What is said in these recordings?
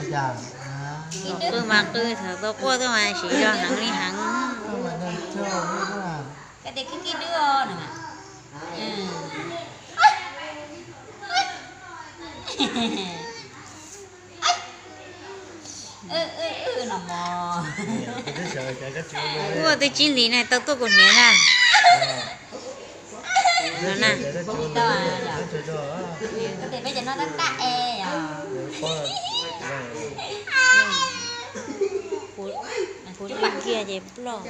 Qw mas qw, thaum tau quaj tuaj mas siv zog heev li heev. Koj tias kib kib dwb os no. Ua twb tsis li na, tau tuaj kuv hniav na. No na. Kuv kiag ces ploj.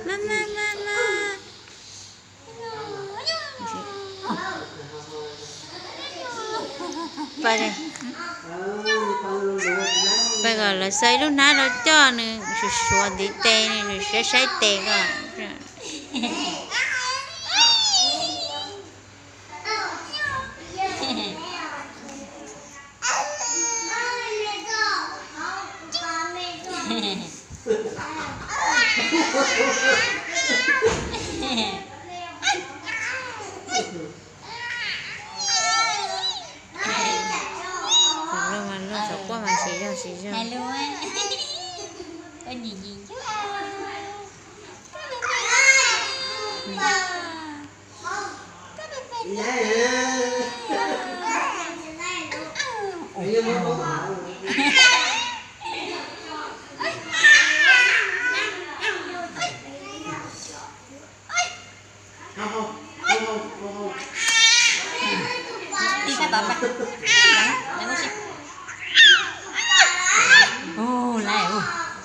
Mas mas mas mas. Pais kom lawv xa ib lub hnab rau coj nws, suav suav ntiv tes, nws saib saib tes ko. Txawm luag mas luag, txawm quaj mas siv zog siv zog.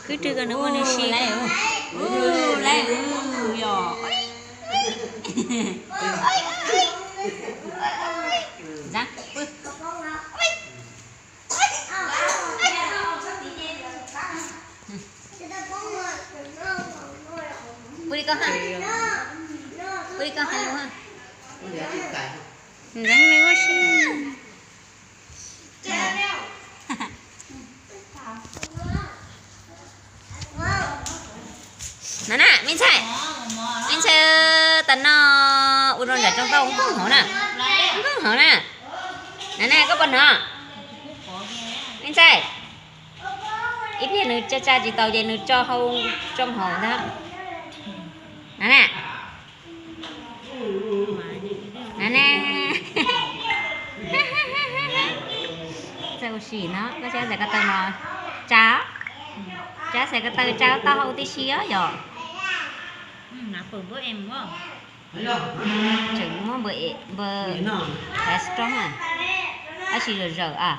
Kwv tw ko nws ua nws si lawm. Pw li koj ha. Pw li koj ha lus ha. Ntxeev nws ua si. No na, me ntxhais, me ntxhais, tas no ua rau nram rooj tau nkauj hauv na, nkauj hauv na. No na, koj puas hnov? Me ntxhais, ib pliag nws tsa tsa tsis tau ces nws tso hau rooj hauv ntag. No na. No na. Txawj ua si no, koj saib xaiv ko taw no tsa, tsa xaiv ko taw tsa tau hau tib si os yom. Tseem muab npawg, npawg thaiv strong a, tab sis zawm zawm a.